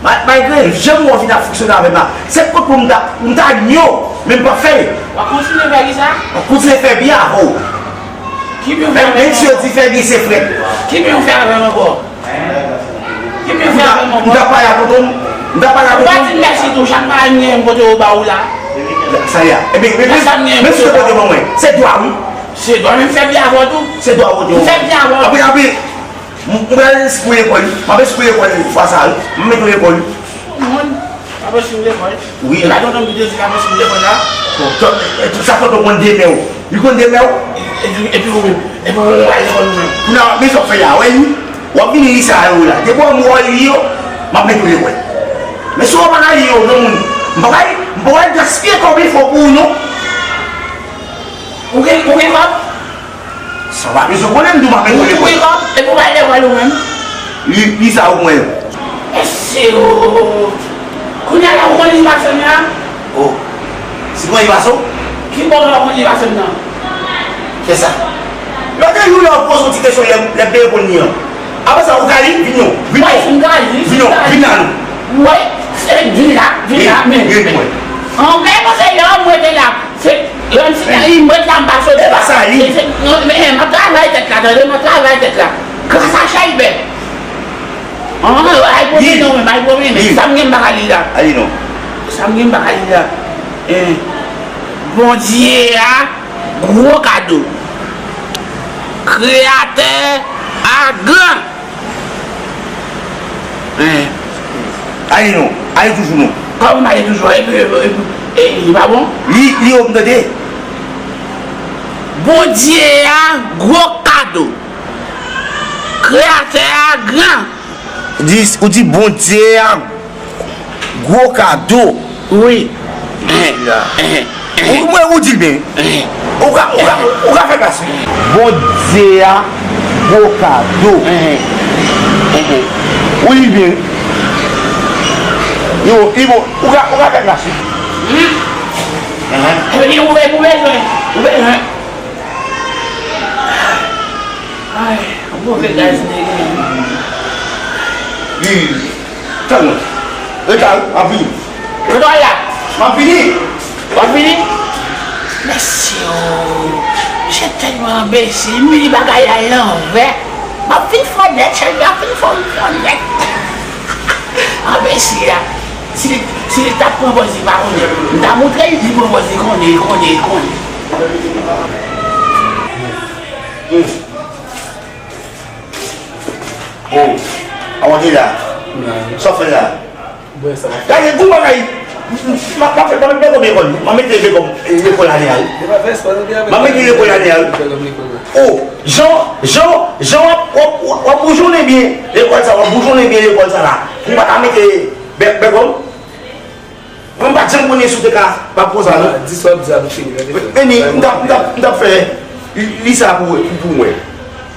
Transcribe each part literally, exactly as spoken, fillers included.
Ma- Malgre jan m wè w vin ap fonksyone avè m la, se kot pou m ta, m ta nyo, men m p ap fè l. W ap kontinye fè li sa? M ap kontinye fè byen avè w. Ki byen w fè avè m ankò? Menm si yo di fè byen se frèt. Ki byen w fè avè m ankò? Ki byen w fè avè m ankò? M ta pale a tonton m. M ta pale a tonton m. Ou pa di m mèsi tou, chak bagay m genyen m pote yo ba ou la. Sa y a. Ebyen, men, men, men si w te pote ban mwen, se dwa wi. Se dwa, men m fè byen avè w tou. Se dwa w pote yo. M fè byen avè w. Apre, apre, m, m pral enskri w lekòl wi. M ap enskri w lekòl fwa sa a wi. M ap mete w lekòl wi. Moun, m ap enskri w lekòl. Wi. E pa tonton m ki te di m ap enskri w lekòl la? Bon, tonton, e, sa tonton konn demen w. Li konn demen w? Epi, epi ou menm? Epi ou al lekòl ou menm? Kounye a, men sa w fè la, wè li? W ap vin li sa yo la. Depi w wè m wè w li yo, m ap mete w lekòl. Men si w pa ka li yo, granmoun, m pa pral, m pa pral gaspiye kòb efò pou ou non. Ou gen, ou gen kòb? Sa w pa bezwen konnen, m di w m ap mete w lekòl. Ou gen kòb? Epi w pa al lekòl ou menm? Li, li sa ou mwen. Mesye o! Kounye a la ou konn li pase m la? Oh. Si mwen li pase w? Ki bò w konn li pase m nan? Kisa? Lòt jou lè w poze yon ti kesyon, lè, lè m te reponn li an. Apre sa, ou ka li? Vin non. Vin non. Vin non. Vin la non. Wi, se vin la, vin la, men. Vin, vin, vin. An, men, mwen se lè mwen te la. Se, menm si li mwen la m pa sot. E pa sa, li. Se, se, non, men, men, m ap travay tèt la, tande, m ap travay tèt la. Gras a Chèlbè. An, al pwomennen w menm, al pwomennen. Sa m gen m pa ka li la. Ale non. Sa m gen m pa ka li la. Eh. Bondye a, gwo kado. Kreyatè a gran. Eh. Ale non, ale toujou non. Kòman m ale toujou? Epi, epi, epi, e, li pa bon? Li, li yo m tande. Bondye a gwo kado. Kreyatè a gran. Di, ou di Bondye a gwo kado. Wi. Ou, mwen, ou di l byen. Ou ka, ou ka, ou ka fè gras wi. Bondye a gwo kado. Ou di l byen. Li bon, li bon. Ou ka, ou ka fè gras wi. Epi ou, ou bezwen, ou bezwen. Ay, move gaz nèg. Li, Tann mwen. Reta wi, m ap vini. Reta la. M ap vini. W ap vini? Mesye o. Misye tèlman anbesil, m li bagay la lanvè. M ap fin fò nèt, Chèlbè ap fin fò m fò nèt. Anbesil la. Si, si li t ap pran pòz li pa konnen, m ta montre l, li pran pòz li konnen, li konnen, li konnen. Oh, avan te la. Sa w fè la? Gade, gwo bagay. M ap fè, m ap mete Begòm lekòl. M ap mete Begòm lekòl ane a wi. M ap mete lekòl ane a wi. Oh, jan, jan, jan w ap, w ap, w ap boujonnen byen lekòl sa, w ap boujonnen byen lekòl sa la. Pou m pa ta mete Be-, Begòm. Mwen m pa t janm konnen si w te ka pa konsa non. Di sa w ap di a pou fini. Men ni, m t ap, m t ap, m t ap fè li sa pou, pou, pou mwen.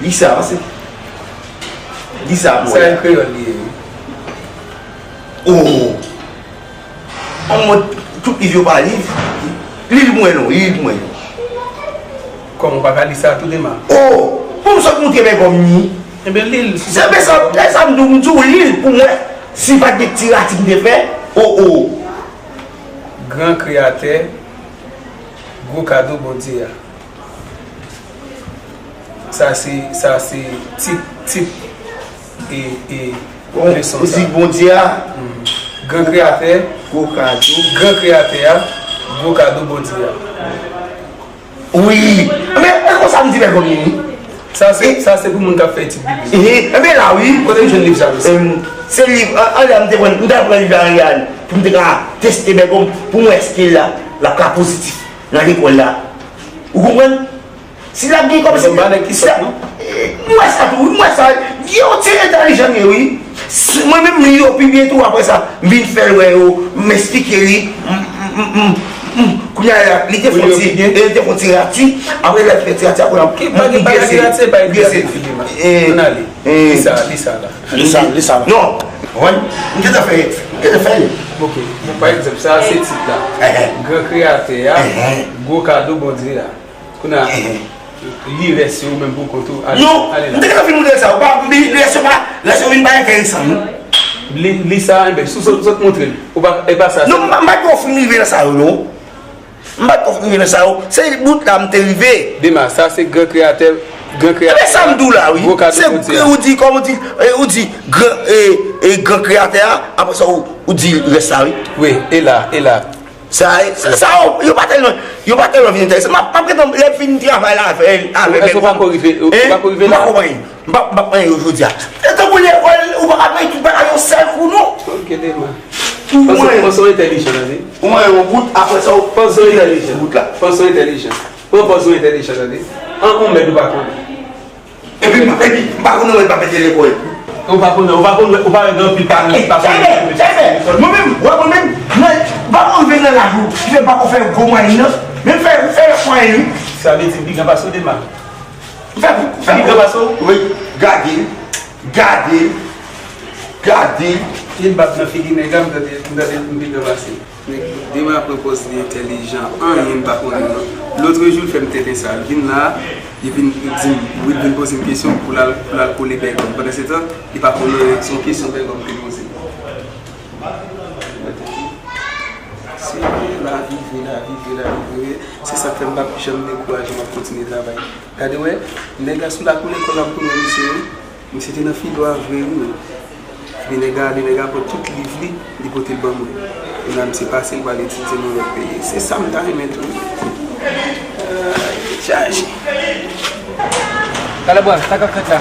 Li sa, pase. Li sa pou mwen. Sa e kreyòl li ye wi. Oh. An mwen, tout liv yo pa liv. Li l pou mwen non, li l pou mwen non. Kòman w pa ka li sa tou Dema? Oh, pou m sot montre Begòm ni. Ebyen li l. Se men sa, lè sa m di w, m di w li l pou mwen. Si pa t gen ti rati m te fè, oh, oh. Gran Kreyatè, gwo kado Bondye a. Sa se, sa se tit, tit e, e leson sa. Ou di Bondye a. Gran Kreyatè. Gwo kado. Gran Kreyatè a. Gwo kado Bondye a. Wi. Men, e konsa m di Begòm ni. Sa se, sa se pou moun k ap fè etid biblik. Enben la, wi. Kote m jwenn liv sa, mesye? Se liv, anlè a m te pran, m t al pran liv la anlè a pou m te ka teste Begòm, pou m wè èske l ap ka pozitif nan lekòl la. Ou konprann? Si l ap gen kòm si. M wè sa tou, wi, m wè sa. Yo, ti entèlijan li ye, wi. Mwen menm, m li yo pi byen tou, apre sa, m vin fè l wè yo, m esplike li. Kounye a la, li te fè ti, li te fè ti rati, apre lè l fè ti rati, apre la, m li. Ann ale. Li sa, li sa la. Li sa, li sa la. Non, m te fè, m te fè l. Ok, pa egzanp, sa se tit la. Gran Kreyatè a, gwo kado Bondye a. Kounye a, li rès yo ou menm pou kont ou. Ale, non, ale la. M te gentan fin montre sa. Ou pa, li rès yo pa, rès yo vin pa enteresan non. Li, li sa, enben, si w sot, sot montre l. Ou pa, e pa sa. Non, m pa, m pa t konn fin rive nan sa yo, non. M pa t konn fin rive nan sa yo. Se bout la m te rive. Dema, sa se gran kreyatè, gran kreyatè. Enben, sa m di w la, wi. Gwo kado Bondye a. Se, ou di, kòman ou di, e, ou di, gran, e, e, gran kreyatè a, apre sa, ou, ou di rès la, wi. Wi, e la, e la. Sa, sa, sa, yo, yo pa tèlman, yo pa tèlman vin enterese. M ap, m ap gentan, lè m fin travay la avè, avè Èske w pako rive, ou pako rive la? M pa konprann. M pa, m pa konprann yo jodi a. E tankou lekòl, ou pa ka fè tout bagay yon sèl kou, non. Ok, Dema. Ou mwen. Panse w entèlijan, tande. Ou mwen yon bout, apre sa, ou panse w entèlijan. Bout la. Panse w entèlijan. Pran pòz ou entèlijan, tande. An, yon mèd ou pa konnen. Epi, epi, m pa konnen wè l pa pete lekòl. Ou pa konnen, ou pa konnen, ou pa wè gen anpil pa, pa Chèlbè, Chèlbè, mwen menm, wè mwen menm, nan, m pa konn rive nan laj ou, ki fè m pa konn fè gwo mwayen nan, men m fè, m fè lòt mwayen, wi. Sa vle di m pi gran pase w, Dema? M fè, m fè pi gran pase w? Wi, gade, gade, gade. Pye bab nan figi nèg la, m tande, m tande m pi gran pase l. Nèg Dema pran pòz li entèlijan, anyen m pa konnen non. Lòtrejou, l fè m tenten sa. L vin la, li vin di m, wi, l vin poze m kesyon pou l al, pou l al kole Bègòm. Pandansetan, li pa konnen se yon kesyon Bègòm te poze. Se lavi vre, lavi vre, lavi vre. Se sa k fè m p ap janm dekouraje, m ap kontinye travay. Gade wè, nèg la sou lakou lekòl la, m konnen misye wi. Misye te nan filo a vre wi, men. Epi nèg la ale, nèg la pran tout liv li, li pote l ban mwen. Kounye a misye pase, l pral etidye nan lòt peyi. Se sa m ta renmen tou. Ay, chaje. Kalabwa, sa k ap fèt la?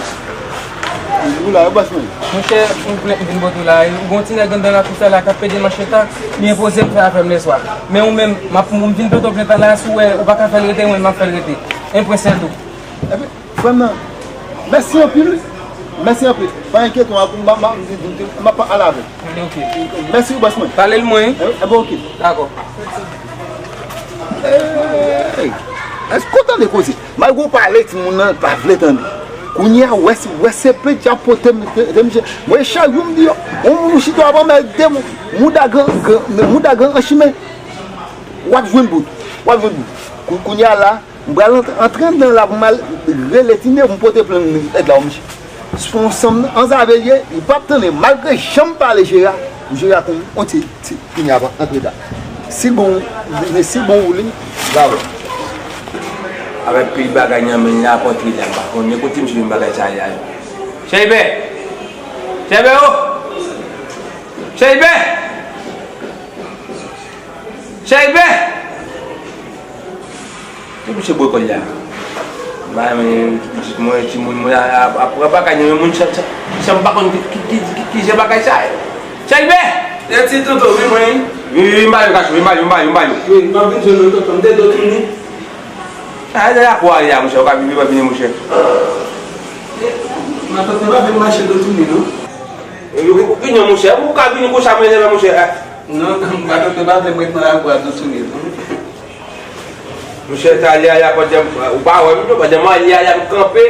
Ou la, ou bòs mwen. Monchè, yon plent m vin pote w la. Ou gon ti nèg anndan lakou sa la k ap pede manchèt la, li enpoze m fè avè m lèswa. Men ou menm, m ap, m vin pote w plent la, si w wè ou pa ka fè l rete, mwen m ap fè l rete. En pwen sèl tou. Epi, Frè m nan, mèsi anpil wi. Mèsi anpil. Pa enkyete w, m ap, m ap, m ap, m ap pale avè l. Ok. Mèsi wi bòs mwen. Pale l mwen. E, e, bon, ok. Dakò. Ey, èske w tande koze? Malgre w pale, timoun nan pa vle tande. Kounye a, wè se, wè se plent y ap pote m, te, te, misye. Mwen, chak jou m di yo, yon moun ou chita w ap anmède m, mouda gran, gran, mouda gran an chimen. W ap jwenn bout. W ap jwenn bout. Kou-, kounye a la, m pral ant-, antre anndan la pou m al rele Tine pou m pote plent èd la, wi, misye. Se pou yon sanm nan, an sa vle di, li p ap tande, malgre jan m pale Jera, Jera konn yon ti, ti, kounye a pa antre la. Si l bon, men si l bon pou li, l a wè. Avèk pil bagay nan men l la, ap antre la, m pa konnen kote misye jwenn bagay sa a. Chèlbè! Chèlbè o! Chèlbè! Chèlbè! Ki misye bwè kòl la? Ba, men, pitit mwen, timoun mwen, ap, ap pran bagay nan men moun, chan, chan, chan m pa konn ki, ki, ki, ki, ki jan bagay sa ye. Chèlbè! Lè ti tonton, vin mwen. Vin, vin, vin ba yo, kachou, vin ba yo, vin ba yo, vin ba yo. Wi, m ap vin jwenn ou, tonton, m te do tounen. A, lè la pou ale a, monchè, ou ka vin, vin, vin, monchè. Matant, pa vin mache do tounen, non. Vini, monchè. Ou ka vini konsa, men, men, monchè. Non, matant pa vle m ret nan lakou a do tounen, non. Monchè, talè a, pandan, ou pa wè, m, pandan m ale a, m kanpe,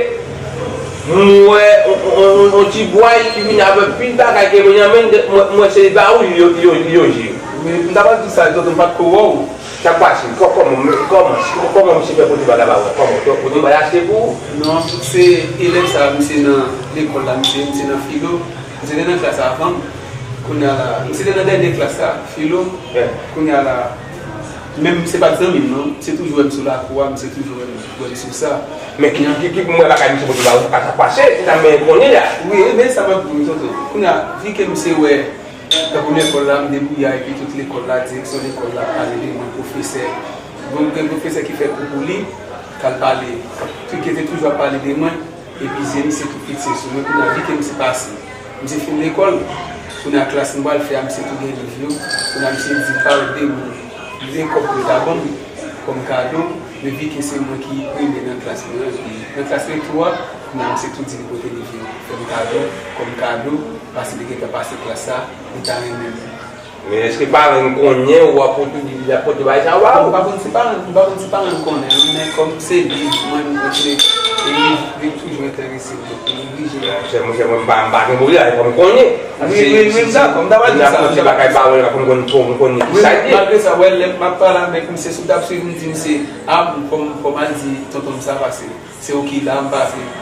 m wè on, on, on, on ti bway ki vini avèk pil bagay ke mwen, mwen, mwen, mwen se li ba ou, yo, yo, yo, yo. Men, m ta pral di sa, tonton, m pa t ko wè w. Sa k pase? Kò-, kòman, kòman, kòman misye fè pote bagay ba ou? Kòman? Pote bagay achte pou ou? Non, se elèv sa a, misye nan lekòl la, misye, misye nan filo. Misye te nan klas avan m. Kounye a la, misye te nan dènye klas la, filo. Kounye a la, menm se pa t zanmi m non, misye toujou wè m sou lakou a, misye toujou wè m, wè m sou sa. Men ki, ki, ki pou mwen bagay misye pote ba ou, sa k pase? Se sa m konnen la. Wi, men sa m ap di w, tonton. Kounye a, vi ke misye wè Tankou lekòl la, m debouye epi tout lekòl la, direksyon lekòl la pale de mwen, pwofesè. Bon, gen pwofesè ki fè kou pou li, k al pale. Tout ki te toujou ap pale de mwen, epi zye misye tou fikse sou mwen. Kounye a, vi ke misye pase. Misye fin lekòl, kounye a klas m pral fè a, misye tou gen liv yo. Kounye a, misye di m parèt de moun. Li gen kòb pou l ta ban m kòm kado, men vi ke se mwen ki premye nan klas mwen an, epi nan klas elektwo a, kounye a misye tou di li pote liv yo fè m kado, kòm kado, paske li gentan pase klas sa, li ta renmen m. Men èske paran l konnen ou ap pote, li ap pote bagay sa yo ba ou? M pa konn si paran, m pa konn si paran l konnen, non, men kòm se liv, mwen, m kontinye, e liv, liv toujou enterese m, donk, li oblije. Monchè, monchè, mwen, m pa, m pa gen pou li la, fò m konnen. Wi, wi, wi, m dakò, m ta pral di sa, m ta pral di sa. Bagay pa wè, fò m konn twò, m konnen ki sa l ye. Malgre sa, wè, lè m ap pale avèk misye, si w t ap swiv, m di misye, a, fò m, fò m al di tonton m sa, paske se ou ki la, m pase.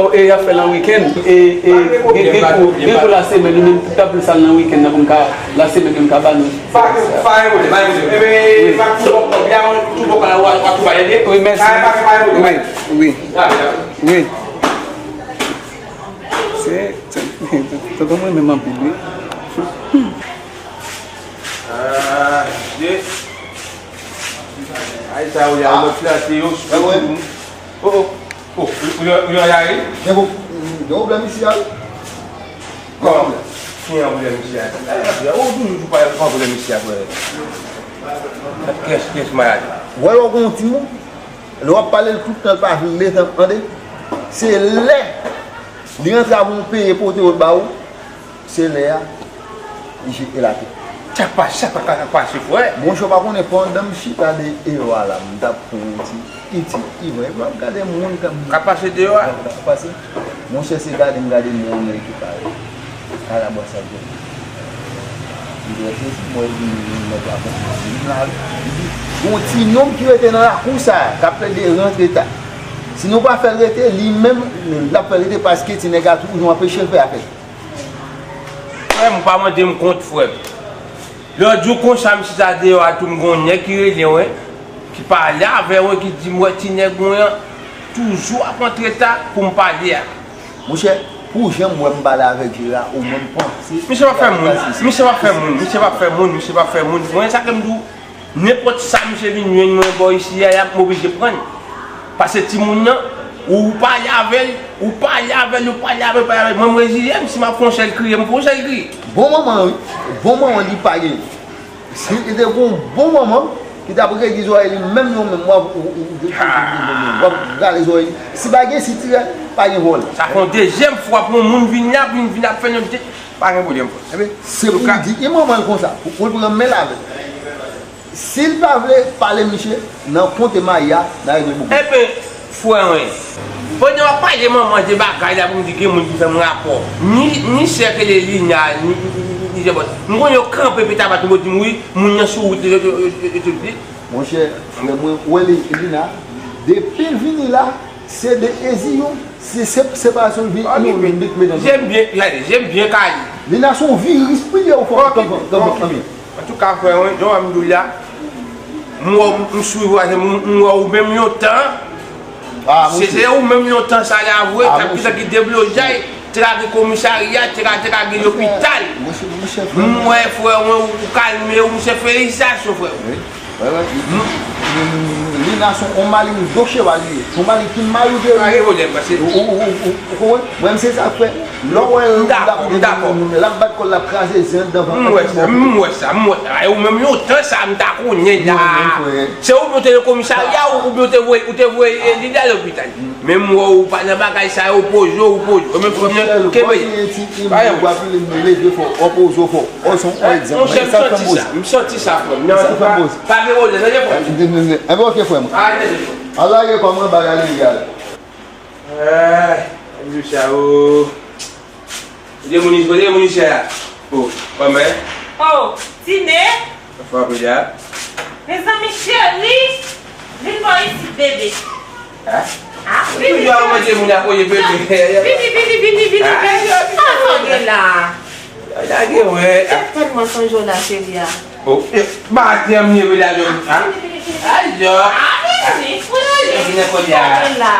dakò, e y ap fè l nan wikenn. E, e, gen, gen kou, gen kou lasemèn, nou menm, tout ap vin sal nan wikenn nan pou n ka, lasemèn pou n ka ba nou. Pa gen, pa gen pwoblèm, pa gen pwoblèm. Enben, pa tou bòkò, byen, tou bòkò la, w a, w a tou ba, tande? Wi, mèsi. Pa gen, pa gen pwoblèm. Wi, wi. Wi. Se, se, tonton mwen menm anpil, wi. Ah, mesye. Ay, sa yo, y a lòt flate yo. Ah, ouais. Oh, oh, oh, ou, ou, ou, ou, gen pwoblèm isi a, wi. Kòman? Ki yon pwoblèm isi a? Ou toujou pa yon pwoblèm isi a, frè. Kès, kès malad? Wè, w gon timoun. Lè w ap pale l tout tan, l pa vle tande. Se lè li rantre avè yon peye pote yo ba ou, se lè a li jete l atè. Sa k pase, sa k pase, frè? Monchè, w pa konnen, pandan m chita deyò a la, m t ap pran yon ti, ti, ti van, epi m ap gade moun k ap, k ap pase deyò a? K ap pase. Monchè, se gade m gade moun ki pare. Kalabwa sa gwo. Li trè sezi, mwen vin, vin mèt la konprann. Li la, li di, gon ti nonm ki rete nan lakou sa a, k ap plede rantre ta. Si nou pa fè l rete, li menm, l ap fè l rete paske ti nèg la toujou anpeche l fè afè l. Frè m, ou pa mande m kont, frè m. Lòt jou konsa, m chita deyò a tou, m gon nèg ki rele mwen, ki pale avè mwen, ki di m, wè ti nèg mwen an toujou ap antre ta pou m pale a. Monchè, pou jan m wè m pale avèk Jera, ou menm panse. Misye pa fè moun, misye pa fè moun, misye pa fè moun, misye pa fè moun. Mwen, sa ke m di w, nenpòt sa misye vin jwenn mwen bò isi a, y ap, m oblije pran l. Paske timoun nan, ou pale avè l, ou pale avè l, ou pale avè l, pale avè l. Mwen, m reziye m, si m ap fè yon sèl kriye, m fè yon sèl kriye. Bon manman, wi. Bon manman, li pa gen. Si li te gon bon manman ki t ap redi zòrèy li, menm yon menm, w ap, w ap rale zòrèy li. Si pa gen sitirèl, pa gen vòlè. Sa fè yon dezyèm fwa pou yon moun vin la, vin, vin ap fè yon de-, pa gen pwoblèm, frè. Enben, se pou l di, e manman l konsa, pou, pou l pran men l avè l. Si l pa vle pale misye, nan konte mayi a, n a regle bobo. Enben, Frè mwen, pandan w ap pale manman de bagay la pou m di gen moun ki fè m rapò, ni, ni sè ke li Lina, ni, ni, ni, ni Jèbòt. M konnen yo kanpe pita bat m, yo di m wi, moun nan sou wout li, yo, yo, yo, yo, yo, yo, yo. Monchè, frè mwen, ou wè li, Lina, depi l vini la, se de Ezi yo, se, se, separasyon l vin, nou, nou met, met nan. J'aime bien, gade, j'aime bien Kali. Lina se yon viris, priye w fò, kanpe, kanpe, kanpe. Antouka, frè mwen, jan m di w la, m wè w, m swiv w, m, m wè w menm yon tan. Se, se ou menm yon tan sa la vre, k ap gentan gen deblozay, te ka gen komisarya, te ka, te ka gen lopital. M wè, frè mwen, ou kalme w, misye, felisitasyon, frè mwen. Wi, wi, wi. Li nan son, on mari do cheval li ye. Son mari ki mari de li. Pa gen pwoblèm, paske ou, ou, ou, ou, ou konprann? Mwen, se sa k fè. Lè w wè l, m dakò, m dakò, l ap bat kò l, l ap kraze zen anndan vant. M wè sa, m wè sa, m wè sa. Ay, ou menm yon tan sa, m ta konnen la. Se ou, ou te nan komisarya, ou, ou te voye, ou te voye, eh, li al lopital. Men m wè w pa nan bagay sa yo, poze w, poze w. Menm frè m nan, kenbe. Pa gen pwoblèm. Leve fò, w poze w fò. Ou se yon egzanp. Monchè, m santi sa, m santi sa, frè m. Nan, pa, pa gen pwoblèm, tande, frè m. Enben, ok, frè m. Al lage kò m anba, gade li, gade. Ay, Lucia, oh. Kote moun, kote moun isit la? Oh, kòman? Oh, Tine. Sa frape la. Mezanmi cheri, vin bò isit, bebe. Ah? Ah, vini, vini. Toujou ap manje moun ap voye bebe. Vini, vini, vini, vini, vini. Ah, sa w gen la? Lage wè. Sa tèlman sonje w la, cheri a. Oh, eh, maten an m leve la, yo. Ah, ah, yo. Ah, vini, vini, vini. Yo, vini kote a. Sa gen la.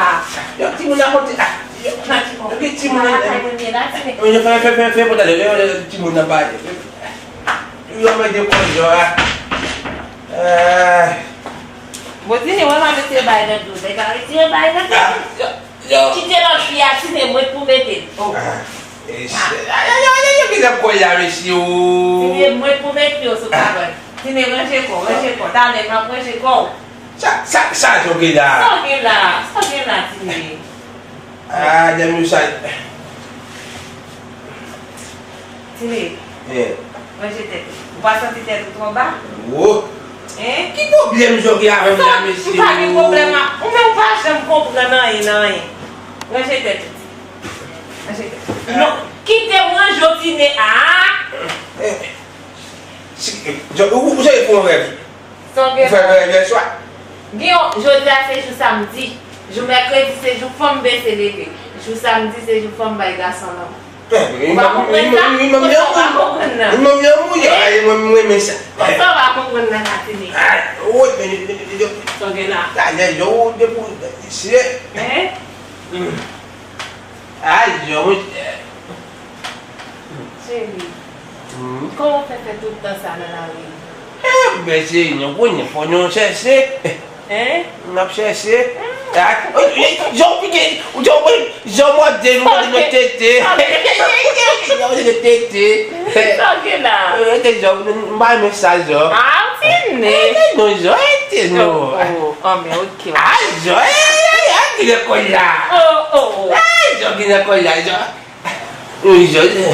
Yo, timoun nan kote. Ah, yo. Nan timoun. Yo, timoun nan. Nan kay mwen ye la, timoun. Yo, fè, fè, fè, fè, fè, fè, timoun nan pale. Yo, mwen de kòjò a. Ah. Bon, Tine, wè m ap retire bagay nan dlo. Nèg la retire bagay nan dlo. Ah, yo, yo. Kite lòt fi a, Tine, mwen pou mete l. Oh. Ah. Ay, ay, ay, ay, ay, ki lè m kwè la, mesye, o. Tine, mwen pou mete yo sou kabòn. Tine, ranje kò w, ranje kò w. Talè, m ap ranje kò w. Sa, sa, sa, sa w gen la? Sa w gen la? Sa w gen la, Tine? Ah, dèm yo sa. Tine, eh, ranje tèt ou. Ou pa santi tèt ou twò ba? Wo. Hein? Ki pwoblèm sa w gen avè m la, mesye? Ou pa gen pwoblèm a, ou menm ou pa janm konprann anyen nan anyen. Ranje tèt ou, Tine. Ranje tèt ou. Non, kite m ranje w, Tine. Ah! Eh, si, eh, ou, ou, ou se pou yon rèv. Sa w gen la? Ou fè rèv yè swa. Gen yon, jodi a se jou samdi. Jou mèkredi se jou fanm bese leve. Jou samdi se jou fanm bay gason lanmou. Ou pa konprann sa? Ou pa konprann nan? Mwen menm, mwen menm, mwen renmen sa. Sa w pa konprann nan, Tine? Ay, woy, men, men, men, men, sa w gen la? Talè, yo, depi, se. Hein? Ay, yo, mwen. Cheri, kòman w fè fè tout tan sa nan lari? Eh, men cheri, nou konnen, fò nou chèche. Hein? N ap chèche. Ah, jan w pike, jan w, jan w mòde nou, mòde nou tete. Jan w mòde nou tete. Sa w gen la? Eh, te jan, m pa renmen sa, jan. Ah, ou fin ne. Eh, non, jan, eh, te non. Oh, oh, oh, men ok. Ah, jan, eh, eh, eh, ki lè kòl la? Oh, oh, oh. Ah, jan, ki lè kòl la, jan. Wi, jodi.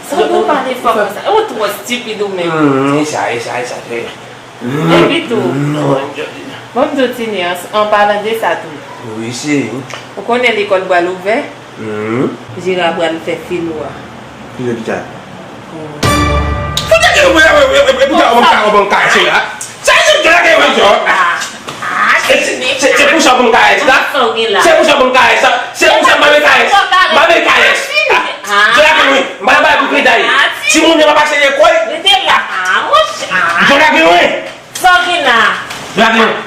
Sa w pale fò konsa? Ou twò estipid ou menm. Hmm, e sa, e sa, e sa, se. Epi tou, non, jodi. Bon, m di w, Tine, an, an palan de sa tou. Wi, cheri. Ou konnen lekòl pral ouvè? Hmm. Jera pral fè fil ou a. Ki lè pita? Hmm. Fout lage yo, e, e, e, e, pita, ou ban m ka, ou ban m ka, cheri, a. Sa se de lage yo, yo. Ah, ah, se, se, se pou sa pou m karès la. Se pou sa pou m karès la. Se pou sa m pa vle karès. M pa vle karès. Ah, jodi a wi, m pa nan bagay pou kredi. Timoun yo pa pase lekòl. Rete la. Ah, monchè. Jodi a gen wi. Sa w gen la? Jodi a gen wi.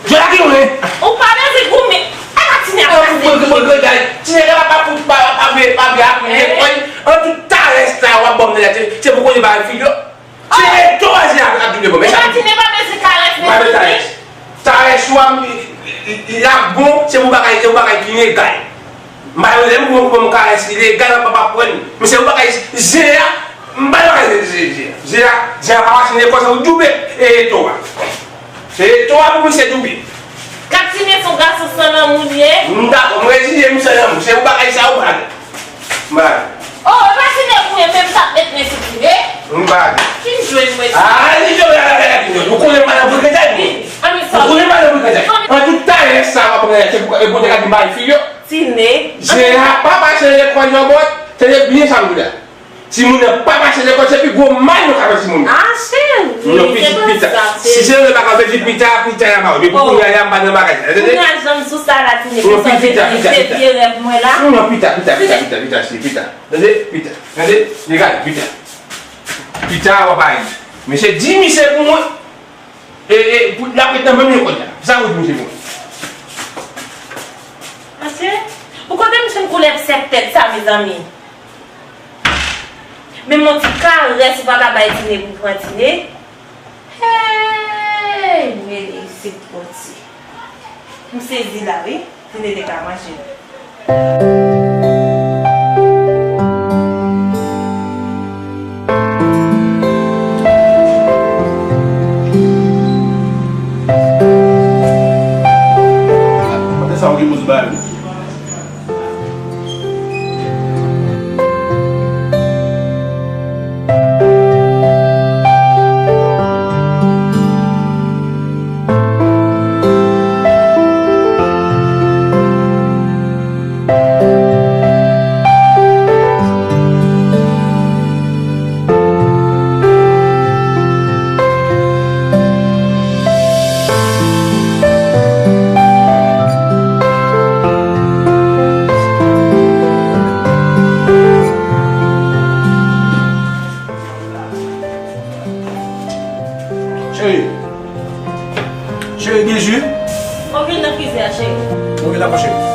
Jodi a gen wi. Ou pa bezwen goumen. Ala Tine ap pase. Mwen, mwen, mwen, mwen, Tine la pa pou, pa, pa vle, pa vle aprann lekòl. An tout karès la w ap ban m la, se, se pou kote bagay fil yo. Se to a se ap, ap vin bon. Epa Tine pa bezwen karès, men Tine. Karès ou a, l ap bon, se pou bagay, se pou bagay ki legal. M pa lè m pou mwen karès ki legal, m pa pran. Men se pou bagay zen a, m pa bagay zen, zen, zen a, zen a pa pase lekòl, se pou djoube, e to a. Se to a pou misye djoube. Kat Tine se yon gason san lanmou li ye. M dakò, m reziye m san lanmou. Se pou bagay sa ou pral. M pa. Oh, e pa Tine pou ye, men m t ap met men sou Tine. M pa. Fin jwenn mwen. Ah, li jwenn, la, la, la, la, ou konnen m pa nan frekantaj, non. Ou konnen m pa nan frekantaj. An tout talè sa w ap pran, se pou, e pou te ka di m bay fi yo. Tine. Jera pa pase lekòl nan bòt, tande byen sa m di la. Timoun nan pa pase lekòl, se pi gwo mal nou ka fè timoun nan. Ah, cheri, se pa sa, cheri. Si se yo pa ka fè pita, pita y ap ba yo. Depi kounye a, m pa nan bagay sa. Tande? Kounye a, janm sou sa la, Tine, non, pita, pita, pita. Vye rèv mwen la. Non, pita, pita, pita, pita, pita, cheri, pita. Tande? Pita. Tande? Degaj, pita. Pita, w ap bay. Mesye, di misye pou mwen. E, e, pou, l ap ret nan menm lekòl la. Sa w di misye pou mwen? Mesye, pou kote misye m koulè sèk tèt sa, mezanmi. Menm yon ti karès ou pa ka bay Tine pou pran Tine. Hey, m rele isit, Bondye. M sezi la, wi. Tine te ka manje m. Maten sa ou gen mous ba wi. Jus. Ou vin nan frizè a, cheri. Ou vin nan frizè.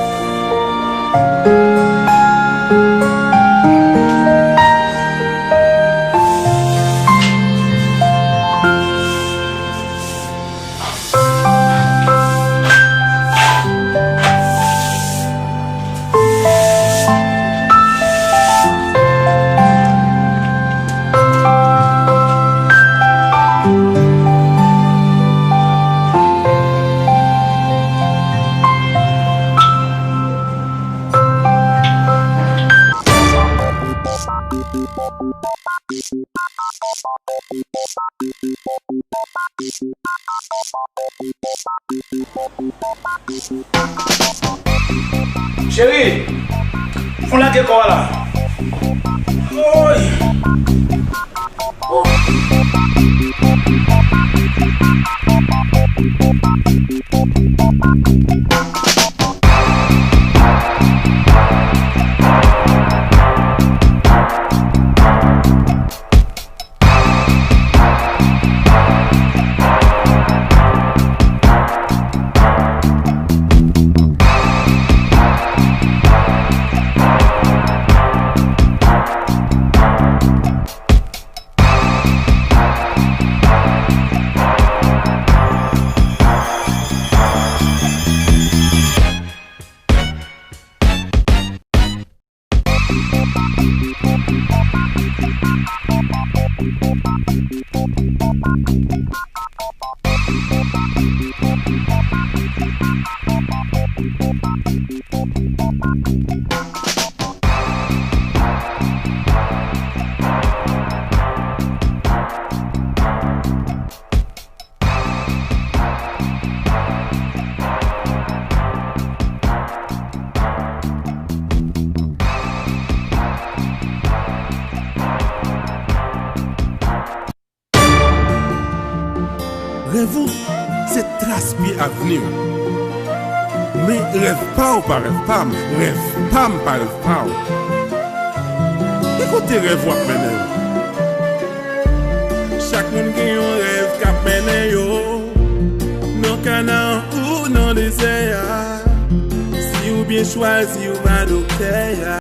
Cheri, fon lage kò a la. Oy. Rèv ou se tras pye avni w. Men rèv pa w pa rèv pa m, rèv pa m pa rèv pa w. Ki kote rèv w ap mennen w? Chak moun gen yon rèv k ap mennen yo. Nan kana ou nan dezè a. Si w byen chwazi, ou pa doktè a.